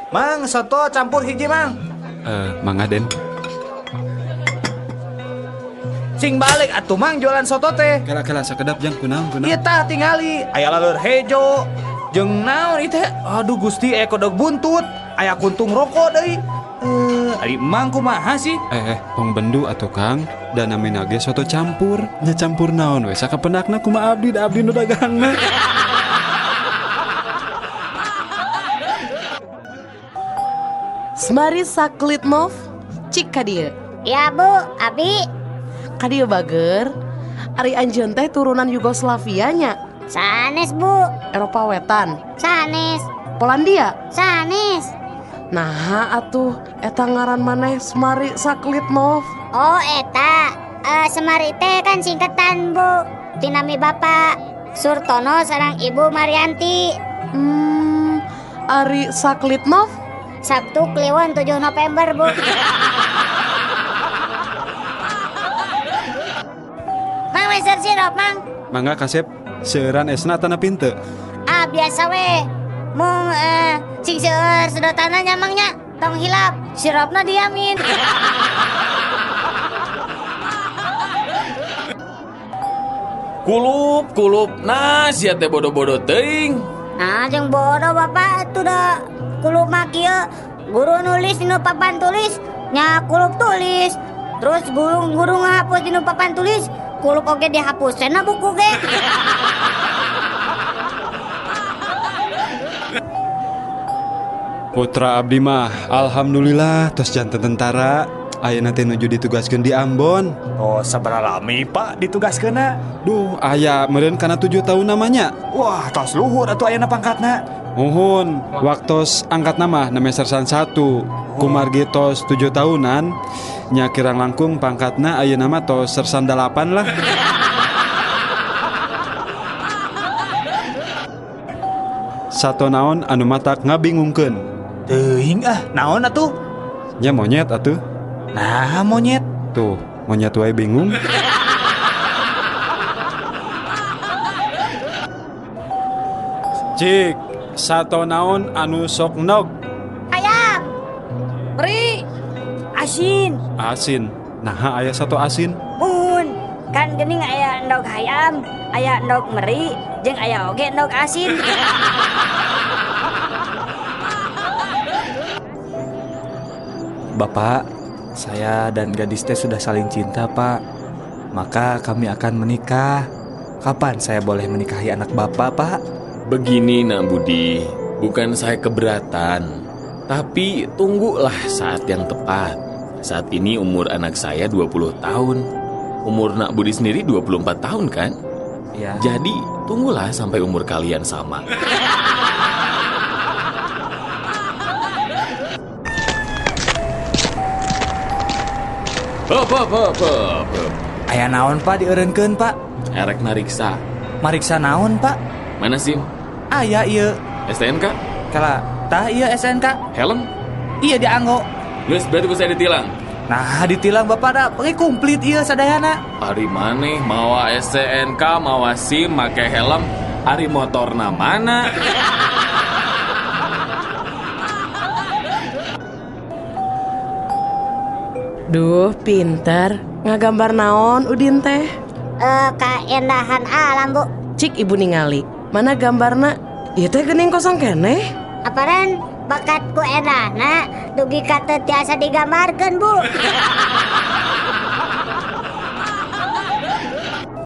Mang, soto campur hiji, Mang. Mangga Den. Sing balik atuh Mang jualan soto teh. Kela-kela sakedap jang kunaon kunaon. Ieu tah tingali, aya laleur hejo. Jeung naon ieu teh? Aduh Gusti, aya kodok buntut, aya kuntung rokok deui. Ari Mang kumaha sih? Tong bendu atuh Kang, da namina ge soto campur. Nya campur naon we sakapendakna kumaha abdi da abdi nu dagangna. Semari Saklitnov, cik ka dieu. Ya Bu, abi. Ka dieu bager. Ari anjeun teh turunan Yugoslavia nya. Sanes Bu. Eropa Wetan. Sanes. Polandia. Sanes. Nah atuh eta ngaran maneh Semari Saklitnov. Oh eta, Semari teh kan singkatan Bu. Tinami Bapak Surtono sareng Ibu Marianti. Ari Saklitnov? Sabtu Kliwon 7 November Bu. Mang meser sirup Mang. Mangga kasep, seueuran esna tanah pinte. Ah biasa we. Mung sing seueur sedotanna nya Mang nya. Tong hilap, sirupna diamin. Kulup, kulup, nah sia teh bodoh-bodoh teuing. Nah jeung bodoh Bapak atuh da. Kulup mah kieu, guru nulis dinu papan tulis, nya kulup tulis. Terus guru ngahapus dinu papan tulis, kulup oge dihapus cenah buku ge. Putra abdi mah alhamdulillah tos janten tentara. Ayeuna teh nuju ditugaskeun di Ambon. Oh, sabaraha lami Pak ditugaskeunna? Duh, aya meureun kana 7 tahun namanya. Wah, tos luhur atuh ayeuna pangkatna. Muhun, waktos angkat nama name sersan 1. Kumargi tos 7 tahunan, nya kirang langkung pangkatna ayeuna mah tos sersan 8 lah. Sato naon anu matak ngabingungkeun. Teuing ah, naon atuh? Nya monyet atuh. Nah, monyet. Tuh, monyet wae bingung. Cik, sato naon anu sok nog? Ayam. Meri. Asin. Asin. Nah, aya sato asin. Mun, kan geuning aya endog hayam, aya endog meri, jeung aya oge endog asin. Bapak, saya dan gadis teh sudah saling cinta, Pak. Maka kami akan menikah. Kapan saya boleh menikahi anak Bapak, Pak? Begini, Nak Budi, bukan saya keberatan, tapi tunggulah saat yang tepat. Saat ini umur anak saya 20 tahun. Umur Nak Budi sendiri 24 tahun kan? Ya. Jadi, tunggulah sampai umur kalian sama. Hop, hop, hop, hop. Aya naon Pak dieureunkeun Pak? Erek mariksa. Mariksa naon Pak? Mana SIM? Aya ieu. STNK? Kala, tah ieu SNK. Helm? Iya dianggo. Geus berarti ku saya ditilang. Nah, ditilang Bapak da, pakai komplit ieu sadayana. Ari maneh mawa STNK, mawa SIM, make helm, ari motorna mana? Duh, pinter. Ngagambar naon Udin teh? Kaendahan alam, Bu. Cik ibu ningali. Mana gambarna? Ieu teh geuning kosong keneh. Aparan bakat ku endahna dugi ka teu tiasa digambarkeun, Bu.